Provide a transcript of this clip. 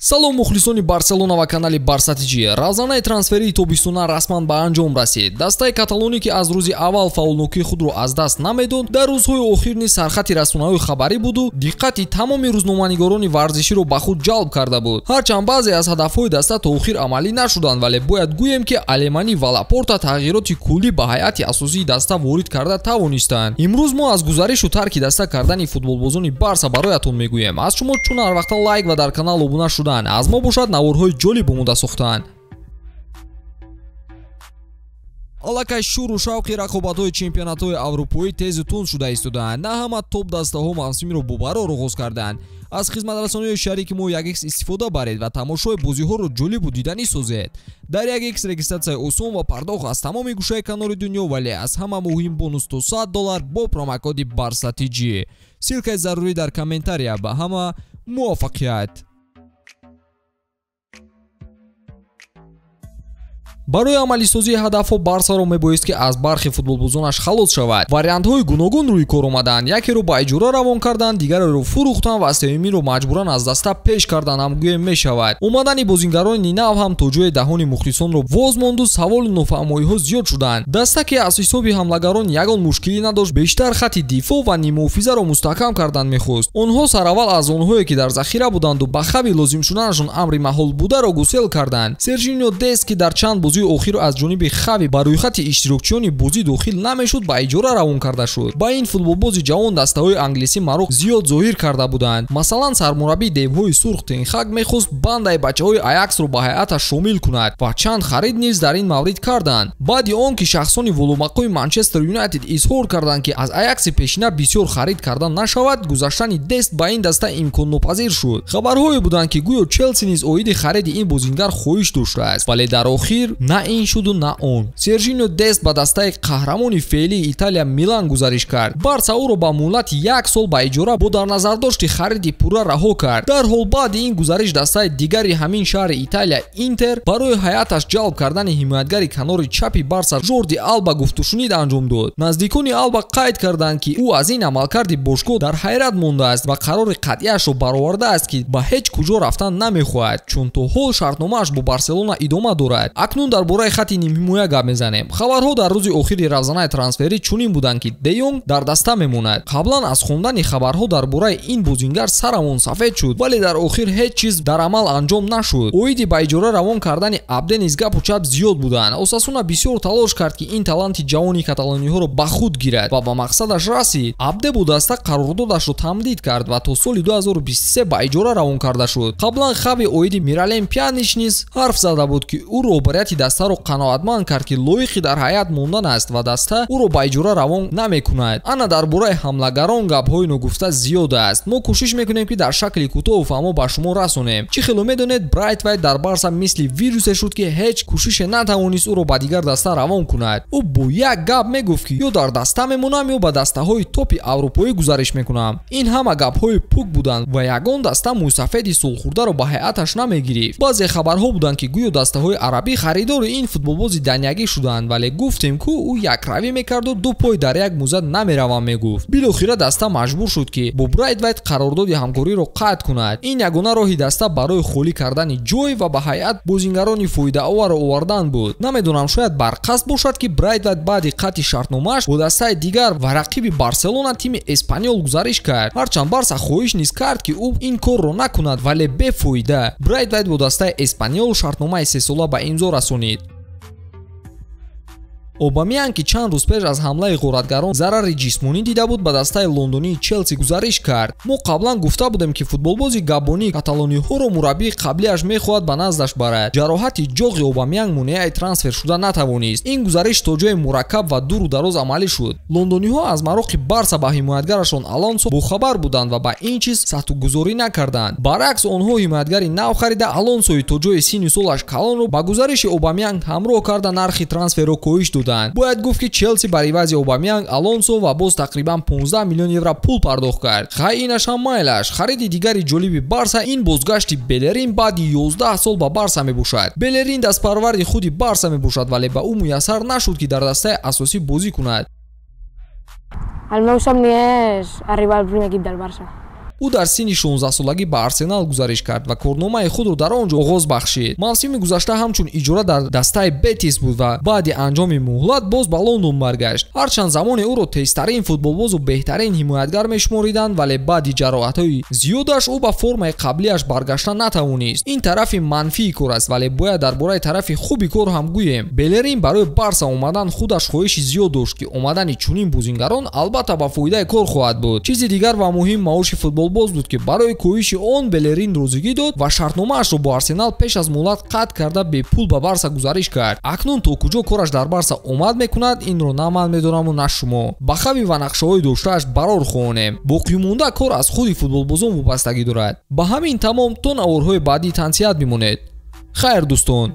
Салом мухлисони Барселона ва канали Барса ТЖ. Равзанаи трансферии тобистона расман ба анҷом расид. Дастаи каталонӣ, ки аз рӯзи аввал фаъолнокии худро аз даст намедод, дар рӯзҳои охир низ сархати расонаҳои хабарӣ буду диққати тамоми рӯзноманигорони варзиширо ба худ ҷалб карда буд. Ҳарчанд баъзе аз ҳадафҳои даста то охир амалӣ нашуданд, вале бояд гӯем, ки Алеманӣ ва Лапорта тағйироти куллӣ ба ҳайати асосии даста ворид карда тавонистанд. Имрӯз мо аз гузаришу тарки даста кардани футболбозони Барса бароятон мегӯем. Аз шумо чун ҳар вақта лайк ва дар канал обуна шудан, аз мо бошад наворҳои ҷолиб омода сохтанд. Аллакай шӯру шавқи рақобатҳои чемпионатҳои аврупоӣ тезу тунд шуда истодаанд. На ҳама топ-дастаҳо мавсимро бобарор оғоз карданд. Аз хизматрасониҳои шарики мо 1x истифода баред ва тамошои бозиҳоро ҷолибу диданӣ созед. Дар 1x регистратсияи осон ва пардохт аз тамоми гӯшаи канори дунё, вале аз ҳама муҳим бонус то $100 бо промокоди Барса ТЖ. Ссылкаи зарурӣ дар комментария. Ба ҳама муваффақият! Барои амалисозии ҳадафҳо Барсаро мебоист, ки аз бархи футболбозонаш халос шавад. Вариантҳои гуногун рӯи кор омаданд. Якеро ба иҷора равон карданд, дигареро фурӯхтанд ва сеюмиро маҷбуран аз даста пеш кардан ҳам гӯем мешавад. Омадани бозингарони нав ҳам то ҷои даҳони мухлисонро воз монду саволу нофаҳмоиҳо зиёд шуданд. Даста, ки аз ҳисоби ҳамлагарон ягон мушкилӣ надошт, бештар хати дифоъ ва ниммуҳофизаро мустаҳкам кардан мехост. Онҳо сараввал аз онҳое, ки дар захира буданду ба хави лозим шуданашон амри маҳол бударо гусел карданд. Сержино Дест, ки дар чанд бозии охир аз ҷониби Хави ба рӯйхати иштирокчиёни бозӣ дохил намешуд, ба иҷора равон карда шуд. Ба ин футболбози ҷавон дастаҳои англисӣ мароқ зиёд зоҳир карда буданд. Масалан, сармураббии девҳои сурх Тенхак мехост бандаи бачаҳои Аяксро ба ҳайаташ шомил кунад ва чанд харид низ дар ин маврид карданд. Баъди он ки шахсони воломақоми Манчестер Юнайтед изҳор карданд, ки аз Аякси пешина бисёр харид карда нашавад, гузаштани Дест ба ин даста имконнопазир шуд. Хабарҳое буданд, ки гӯё Челси низ оиди хариди ин бозингар хоҳиш доштааст, вале дар охир на ин шуду на он. Сержино Дест ба дастаи қаҳрамони феълии Италия Милан гузариш кард. Барса ӯро ба муҳлати як сол ба иҷора бо дар назардошти хариди пурра раҳо кард. Дарҳол баъди ин гузариш дастаи дигари ҳамин шаҳри Италия Интер барои ҳайаташ ҷалб кардани ҳимоятгари канори чапи Барса Жорди Алба гуфтушунид анҷом дод. Наздикони Алба қайд карданд, ки ӯ аз ин амалкарди бошгоҳ дар ҳайрат мондааст ва қарори қатъияшро баровардааст, ки ба ҳеҷ куҷо рафтан намехоҳад, чун то ҳол шартномааш бо Барселона идома дорад. Акнун дар бораи хати нимҳимоя гап мезанем. Хабарҳо дар рӯзи охири равзанаи трансферӣ чунин буданд, ки Де Йонг дар даста мемонад. Қаблан аз хондани хабарҳо дар бораи ин бозингар сарамон сафед шуд, вале дар охир ҳеҷ чиз дар амал анҷом нашуд. Оиди ба иҷора равон кардани Абде низ гапу чап зиёд буданд. Осасуна бисёр талош кард, ки ин таланти ҷавони каталониҳоро ба худ гирад ва ба мақсадаш расид. Абде бо даста қарордодашро тамдид кард ва то соли 2023 ба иҷора равон карда шуд. Қаблан Хави оиди Миралем Пьянич низ ҳарф зада буд, ки ӯ роҳбарияти дастаро қаноатманд кард, ки лоиқи дар ҳайат мондан аст ва даста ӯро ба иҷора равон намекунад. Ана дар бораи ҳамлагарон гапҳои ногуфта зиёд аст. Мо кӯшиш мекунем, ки дар шакли кӯтоҳу фаҳмо ба шумо расонем. Чӣ хело медонед, Брайтвайт дар Барса мисли вирусе шуд, ки ҳеҷ кӯшише натавонист ӯро ба дигар даста равон кунад. Ӯ бо як гап мегуфт, ки ё дар даста мемонам, ё ба дастаҳои топи аврупоӣ гузариш мекунам. Ин ҳама гапҳои пук буданд ва ягон даста мӯйсафеди сулхӯрдаро ба ҳайаташ намегирифт. Баъзе хабарҳо буданд, ки гӯё дастаҳои арабӣ харидори ин футболбози даниягӣ шуданд, вале гуфтем, ку ӯ якравӣ мекарду ду пой дар як мӯза намеравам мегуфт. Билохира даста маҷбур шуд, ки бо Брайтвайт қарордоди ҳамкориро қатъ кунад. Ин ягона роҳи даста барои холӣ кардани ҷой ва ба ҳайат бозингарони фоидаоварро овардан буд. Намедонам, шояд барқасд бошад, ки Брайтвайт баъди қатъи шартномааш бо дастаи дигар ва рақиби Барселона тими Эспаньол гузариш кард. Ҳарчанд Барса хоҳиш низ кард, ки ӯ ин корро накунад, вале бефоида. Брайтвайт бо дастаи Эспаньол шартномаи сесола ба имзо расонид. Обамян, ки чанд рӯз пеш аз ҳамлаи ғоратгарон зарари ҷисмонӣ дида буд, ба дастаи лондонии Челси гузариш кард. Мо қаблан гуфта будем, ки футболбози габонии каталониҳоро мураббии қаблиаш мехоҳад ба наздаш барад. Ҷароҳати ҷоғи Обамян монеаи трансфер шуда натавонист. Ин гузариш то ҷои мураккаб ва дуру дароз амалӣ шуд. Лондониҳо аз мароқи Барса ба ҳимоятгарашон Алонсо бохабар буданд ва ба ин чиз сатҳгузорӣ накарданд. Баръакс, онҳо ҳимоятгари нав харида Алонсои то ҷои синну солаш калонро ба гузариши Обамян ҳамроҳ карда нархи трансферро коҳиш доданд. Бояд гуфт, ки Челси бар ивази Обамянг, Алонсо ва боз тақрибан 15 миллион евро пул пардохт кард. Хай инаш ҳам майлаш. Хариди дигари ҷолиби Барса ин бозгашти Белерин баъди 11 сол ба Барса мебошад. Белерин дастпарварди худи Барса мебошад, вале ба ӯ муяссар нашуд, ки дар дастаи асосӣ бозӣ кунад. El meu somni és arribar al primer equip del Barça. Ӯ дар синни 16-солагӣ ба Арсенал гузариш кард ва корномаи худро дар он ҷо оғоз бахшид. Мавсими гузашта ҳамчун иҷора дар дастаи Бетис буд ва баъди анҷоми муҳлат боз ба Лондон баргашт. Ҳарчанд замоне ӯро тезтарин футболбозу беҳтарин ҳимоятгар мешумориданд, вале баъди ҷароҳатҳои зиёдаш ӯ ба формаи қаблиаш баргашта натавонист. Ин тарафи манфии кор аст, вале бояд дар бораи тарафи хуби кор ҳам гӯем. Белерин барои Барса омадан худаш хоҳиши зиёд дошт, ки омадани чунин бозингарон албатта ба фоидаи кор хоҳад буд. Чизи дигар ва муҳим маоши футболбоз буд, ки барои коҳиши он Белерин розигӣ дод ва шартномаашро бо Арсенал пеш аз муҳлат қатъ карда бепул ба Барса гузариш кард. Акнун то куҷо кораш дар Барса омад мекунад, инро на ман медонаму на шумо. Ба хави ва нақшаҳои доштааш барор хоҳонем. Боқимонда кор аз худи футболбозон вобастагӣ дорад. Ба ҳамин тамом, то наворҳои баъдӣ тансиҳат бимонед. Хайр, дӯстон.